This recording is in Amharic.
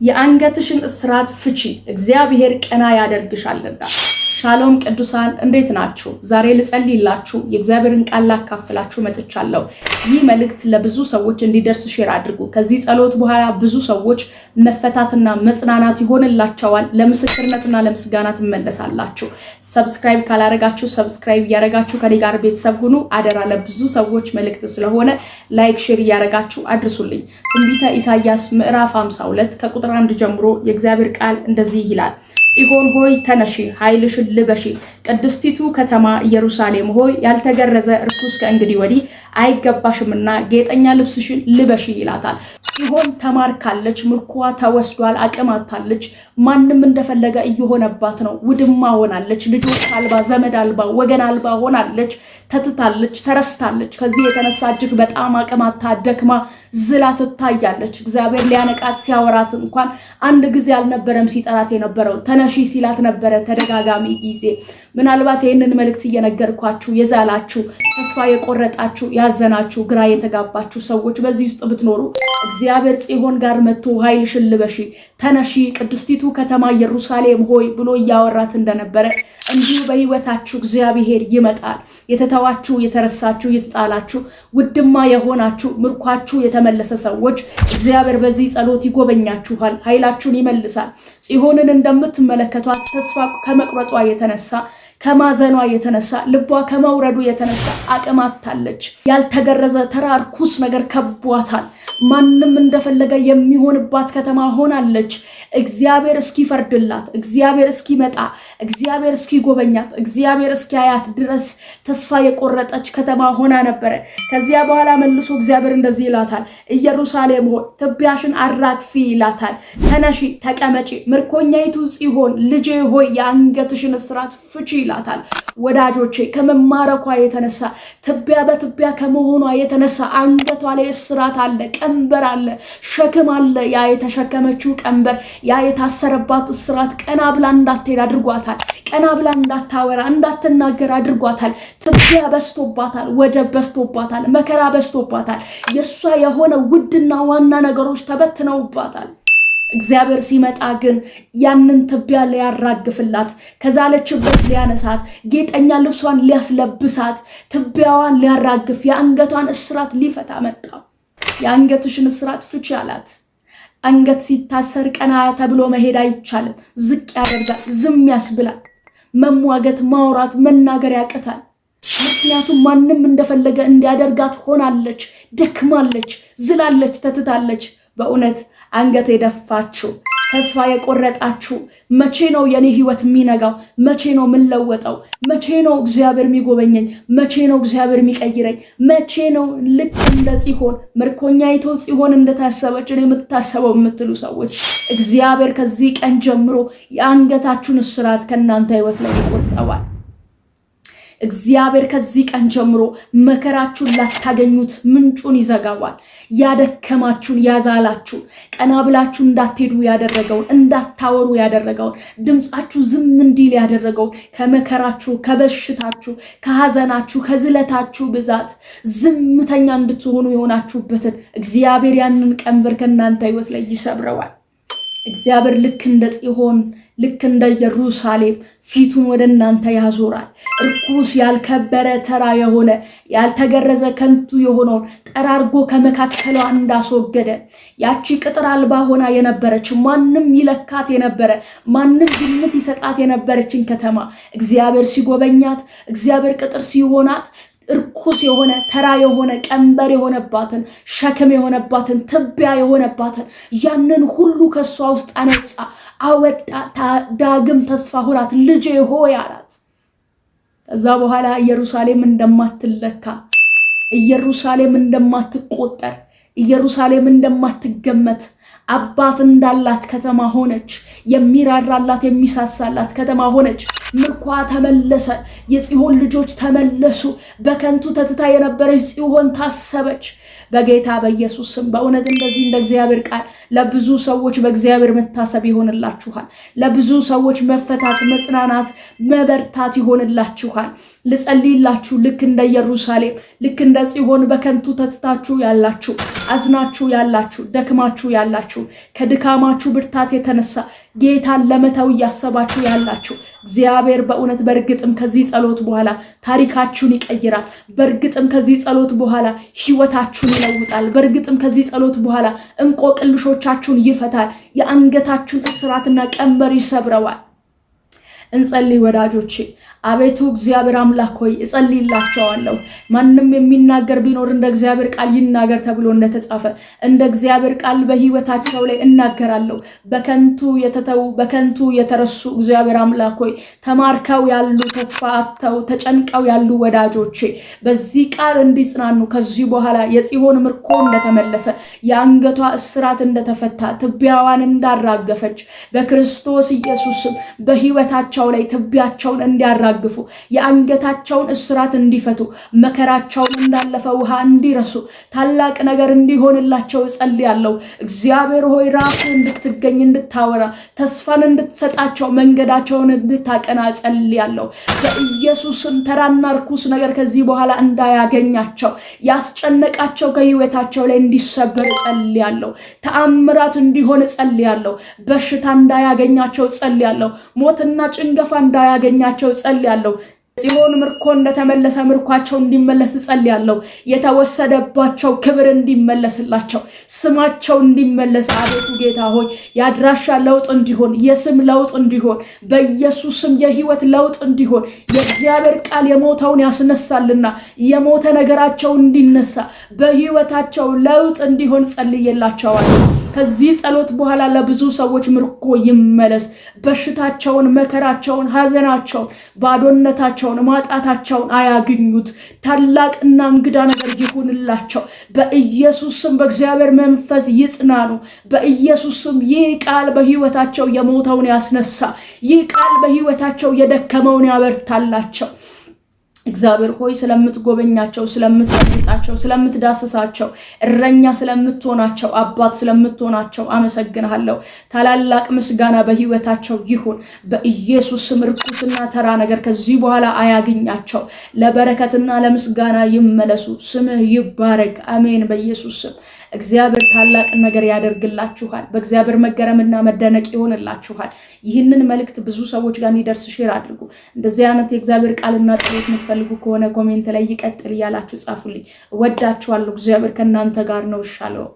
የአንገትሽን እስራት ፍቺ፣ እግዚአብሔር ቀና ያደርግሻልና። ሻሎም ቅዱሳን፣ እንዴት ናችሁ? ዛሬ ልጸልይላችሁ የእግዚአብሔርን ቃል ላካፍላችሁ መጥቻለሁ። ይህ መልእክት ለብዙ ሰዎች እንዲደርስ share አድርጉ። ከዚህ ጸሎት በኋላ ብዙ ሰዎች መፈታትና መጽናናት ይሆንላቸዋል። ለምስክርነትና ለምስጋና ትመለሳላችሁ። Subscribe ካላረጋችሁ subscribe እያረጋችሁ ከኔ ጋር ቤተሰብ ሁኑ። አደራ፣ ለብዙ ሰዎች መልእክት ስለሆነ like፣ share እያረጋችሁ አድርሱልኝ። ትንቢተ ኢሳያስ ምዕራፍ 52 ከቁጥር 1 ጀምሮ የእግዚአብሔር ቃል እንደዚህ ይላል። ጽዮን ሆይ ተነሺ፣ ኃይልሽን ልበሺ፣ ቅድስቲቱ ከተማ ኢየሩሳሌም ሆይ ያልተገረዘ እርኩስ ከእንግዲህ ወዲህ አይገባሽምና ጌጠኛ ልብስሽን ልበሺ ይላታል። ጽዮን ተማርካለች፣ ምርኮዋ ተወስዷል፣ አቅም አጥታለች። ማንም እንደፈለገ እየሆነባት ነው። ውድማ ሆናለች። ልጆች አልባ፣ ዘመድ አልባ፣ ወገን አልባ ሆናለች። ተትታለች፣ ተረስታለች። ከዚህ የተነሳ እጅግ በጣም አቅም አጥታ ደክማ ዝላ ትታያለች። እግዚአብሔር ሊያነቃት ሲያወራት እንኳን አንድ ጊዜ አልነበረም ሲጠራት የነበረው፣ ተነሺ ሲላት ነበረ ተደጋጋሚ ጊዜ። ምናልባት ይህንን መልእክት እየነገርኳችሁ የዛላችሁ፣ ተስፋ የቆረጣችሁ፣ ያዘናችሁ፣ ግራ የተጋባችሁ ሰዎች በዚህ ውስጥ ብትኖሩ እግዚአብሔር ጽዮን ጋር መጥቶ ኃይልሽን ልበሺ፣ ተነሺ፣ ቅድስቲቱ ከተማ ኢየሩሳሌም ሆይ ብሎ እያወራት እንደነበረ እንዲሁ በሕይወታችሁ እግዚአብሔር ይመጣል። የተተዋችሁ፣ የተረሳችሁ፣ የተጣላችሁ፣ ውድማ የሆናችሁ፣ ምርኳችሁ የተመለሰ ሰዎች እግዚአብሔር በዚህ ጸሎት ይጎበኛችኋል፣ ኃይላችሁን ይመልሳል። ጽዮንን እንደምትመለከቷት ተስፋ ከመቁረጧ የተነሳ፣ ከማዘኗ የተነሳ፣ ልቧ ከመውረዱ የተነሳ አቅም አጥታለች። ያልተገረዘ ተራ ርኩስ ነገር ከቧታል። ማንም እንደፈለገ የሚሆንባት ከተማ ሆናለች። እግዚአብሔር እስኪፈርድላት፣ እግዚአብሔር እስኪመጣ፣ እግዚአብሔር እስኪጎበኛት፣ እግዚአብሔር እስኪያያት ድረስ ተስፋ የቆረጠች ከተማ ሆና ነበረ። ከዚያ በኋላ መልሶ እግዚአብሔር እንደዚህ ይላታል፣ ኢየሩሳሌም ሆይ ትቢያሽን አራግፊ ይላታል። ተነሺ፣ ተቀመጪ፣ ምርኮኛይቱ ጽዮን ልጄ ሆይ የአንገትሽን እስራት ፍቺ ይላታል። ወዳጆቼ፣ ከመማረኳ የተነሳ፣ ትቢያ በትቢያ ከመሆኗ የተነሳ አንገቷ ላይ እስራት አለ፣ ቀንበር አለ፣ ሸክም አለ። ያ የተሸከመችው ቀንበር፣ ያ የታሰረባት እስራት ቀና ብላ እንዳትሄድ አድርጓታል። ቀና ብላ እንዳታወራ፣ እንዳትናገር አድርጓታል። ትቢያ በዝቶባታል፣ ወጀብ በዝቶባታል፣ መከራ በዝቶባታል። የእሷ የሆነ ውድና ዋና ነገሮች ተበትነውባታል። እግዚአብሔር ሲመጣ ግን ያንን ትቢያ ሊያራግፍላት፣ ከዛለችበት ሊያነሳት፣ ጌጠኛ ልብሷን ሊያስለብሳት፣ ትቢያዋን ሊያራግፍ፣ የአንገቷን እስራት ሊፈታ መጣ። የአንገትሽን እስራት ፍቺ አላት። አንገት ሲታሰር ቀና ተብሎ መሄድ አይቻልም። ዝቅ ያደርጋል፣ ዝም ያስብላል። መሟገት፣ ማውራት፣ መናገር ያቅታል። ምክንያቱም ማንም እንደፈለገ እንዲያደርጋት ሆናለች፣ ደክማለች፣ ዝላለች፣ ተትታለች። በእውነት አንገት የደፋችሁ፣ ተስፋ የቆረጣችሁ፣ መቼ ነው የኔ ህይወት የሚነጋው? መቼ ነው የምለወጠው? መቼ ነው እግዚአብሔር የሚጎበኘኝ? መቼ ነው እግዚአብሔር የሚቀይረኝ? መቼ ነው ልክ እንደ ጽዮን፣ ምርኮኛይቱ ጽዮን እንደታሰበች እኔ የምታሰበው የምትሉ ሰዎች እግዚአብሔር ከዚህ ቀን ጀምሮ የአንገታችሁን እስራት ከእናንተ ህይወት ላይ ይቆርጠዋል። እግዚአብሔር ከዚህ ቀን ጀምሮ መከራችሁን ላታገኙት ምንጩን ይዘጋዋል። ያደከማችሁን፣ ያዛላችሁን፣ ቀና ብላችሁ እንዳትሄዱ ያደረገውን፣ እንዳታወሩ ያደረገውን፣ ድምፃችሁ ዝም እንዲል ያደረገውን፣ ከመከራችሁ፣ ከበሽታችሁ፣ ከሐዘናችሁ፣ ከዝለታችሁ ብዛት ዝምተኛ እንድትሆኑ የሆናችሁበትን እግዚአብሔር ያንን ቀንበር ከእናንተ ህይወት ላይ ይሰብረዋል። እግዚአብሔር ልክ እንደ ጽዮን፣ ልክ እንደ ኢየሩሳሌም ፊቱን ወደ እናንተ ያዞራል። እርኩስ፣ ያልከበረ፣ ተራ የሆነ፣ ያልተገረዘ፣ ከንቱ የሆነውን ጠራርጎ ከመካከሏ እንዳስወገደ፣ ያቺ ቅጥር አልባ ሆና የነበረች፣ ማንም ይለካት የነበረ፣ ማንም ግምት ይሰጣት የነበረችን ከተማ እግዚአብሔር ሲጎበኛት፣ እግዚአብሔር ቅጥር ሲሆናት፣ እርኩስ የሆነ፣ ተራ የሆነ፣ ቀንበር የሆነባትን፣ ሸክም የሆነባትን፣ ትቢያ የሆነባትን ያንን ሁሉ ከእሷ ውስጥ አነጻ፣ አወጣ። ዳግም ተስፋ ሆናት፣ ልጄ ሆይ አላት። ከዛ በኋላ ኢየሩሳሌም እንደማትለካ፣ ኢየሩሳሌም እንደማትቆጠር፣ ኢየሩሳሌም እንደማትገመት፣ አባት እንዳላት ከተማ ሆነች። የሚራራላት፣ የሚሳሳላት ከተማ ሆነች። ምርኳ ተመለሰ። የጽዮን ልጆች ተመለሱ። በከንቱ ተትታ የነበረች ጽዮን ታሰበች። በጌታ በኢየሱስ ስም በእውነት እንደዚህ እንደ እግዚአብሔር ቃል ለብዙ ሰዎች በእግዚአብሔር መታሰብ ይሆንላችኋል። ለብዙ ሰዎች መፈታት፣ መጽናናት፣ መበርታት ይሆንላችኋል። ልጸልይላችሁ ልክ እንደ ኢየሩሳሌም፣ ልክ እንደ ጽዮን በከንቱ ተትታችሁ ያላችሁ፣ አዝናችሁ ያላችሁ፣ ደክማችሁ ያላችሁ፣ ከድካማችሁ ብርታት የተነሳ ጌታን ለመተው እያሰባችሁ ያላችሁ፣ እግዚአብሔር በእውነት በእርግጥም ከዚህ ጸሎት በኋላ ታሪካችሁን ይቀይራል። በእርግጥም ከዚህ ጸሎት በኋላ ሕይወታችሁን ይለውጣል። በእርግጥም ከዚህ ጸሎት በኋላ እንቆቅልሾቻችሁን ይፈታል። የአንገታችሁን እስራትና ቀንበር ይሰብረዋል። እንጸልይ ወዳጆቼ። አቤቱ እግዚአብሔር አምላክ ሆይ፣ እጸልይላቸዋለሁ። ማንም የሚናገር ቢኖር እንደ እግዚአብሔር ቃል ይናገር ተብሎ እንደተጻፈ፣ እንደ እግዚአብሔር ቃል በሕይወታቸው ላይ እናገራለሁ። በከንቱ የተተዉ፣ በከንቱ የተረሱ፣ እግዚአብሔር አምላክ ሆይ፣ ተማርከው ያሉ፣ ተስፋ አጥተው ተጨንቀው ያሉ ወዳጆቼ በዚህ ቃል እንዲጽናኑ፣ ከዚህ በኋላ የጽዮን ምርኮ እንደተመለሰ፣ የአንገቷ እስራት እንደተፈታ፣ ትቢያዋን እንዳራገፈች፣ በክርስቶስ ኢየሱስም በሕይወታቸው ላይ ትቢያቸውን እንዲያራግፉ፣ የአንገታቸውን እስራት እንዲፈቱ፣ መከራቸውን እንዳለፈ ውሃ እንዲረሱ፣ ታላቅ ነገር እንዲሆንላቸው እጸልያለሁ። እግዚአብሔር ሆይ፣ ራሱ እንድትገኝ፣ እንድታወራ፣ ተስፋን እንድትሰጣቸው፣ መንገዳቸውን እንድታቀና እጸልያለሁ። በኢየሱስም ተራና ርኩስ ነገር ከዚህ በኋላ እንዳያገኛቸው፣ ያስጨነቃቸው ከህይወታቸው ላይ እንዲሰበር እጸልያለሁ። ተአምራት እንዲሆን እጸልያለሁ። በሽታ እንዳያገኛቸው እጸልያለሁ። ሞትና ጭንገፋ እንዳያገኛቸው እጸልያለሁ። ጽዮን ምርኮ እንደተመለሰ ምርኳቸው እንዲመለስ እጸልያለሁ። የተወሰደባቸው ክብር እንዲመለስላቸው፣ ስማቸው እንዲመለስ፣ አቤቱ ጌታ ሆይ፣ የአድራሻ ለውጥ እንዲሆን፣ የስም ለውጥ እንዲሆን፣ በኢየሱስ ስም የህይወት ለውጥ እንዲሆን፣ የእግዚአብሔር ቃል የሞተውን ያስነሳልና የሞተ ነገራቸው እንዲነሳ፣ በህይወታቸው ለውጥ እንዲሆን ጸልዬላቸዋለሁ። ከዚህ ጸሎት በኋላ ለብዙ ሰዎች ምርኮ ይመለስ። በሽታቸውን፣ መከራቸውን፣ ሐዘናቸውን፣ ባዶነታቸውን፣ ማጣታቸውን አያግኙት። ታላቅና እንግዳ ነገር ይሁንላቸው። በኢየሱስ ስም በእግዚአብሔር መንፈስ ይጽናኑ። በኢየሱስ ስም ይህ ቃል በህይወታቸው የሞተውን ያስነሳ። ይህ ቃል በህይወታቸው የደከመውን ያበርታላቸው። እግዚአብሔር ሆይ፣ ስለምትጎበኛቸው፣ ስለምትለውጣቸው፣ ስለምትዳስሳቸው፣ እረኛ ስለምትሆናቸው፣ አባት ስለምትሆናቸው አመሰግንሃለሁ። ታላላቅ ምስጋና በህይወታቸው ይሁን። በኢየሱስ ስም ርኩስና ተራ ነገር ከዚህ በኋላ አያግኛቸው። ለበረከትና ለምስጋና ይመለሱ። ስምህ ይባረክ። አሜን። በኢየሱስ ስም እግዚአብሔር ታላቅ ነገር ያደርግላችኋል። በእግዚአብሔር መገረምና መደነቅ ይሆንላችኋል። ይህንን መልእክት ብዙ ሰዎች ጋር እንዲደርስ share አድርጉ። እንደዚህ አይነት የእግዚአብሔር ቃልና ጸሎት የምትፈልጉ ከሆነ comment ላይ ይቀጥል እያላችሁ ጻፉልኝ። እወዳችኋለሁ። እግዚአብሔር ከእናንተ ጋር ነው። ሻሎም።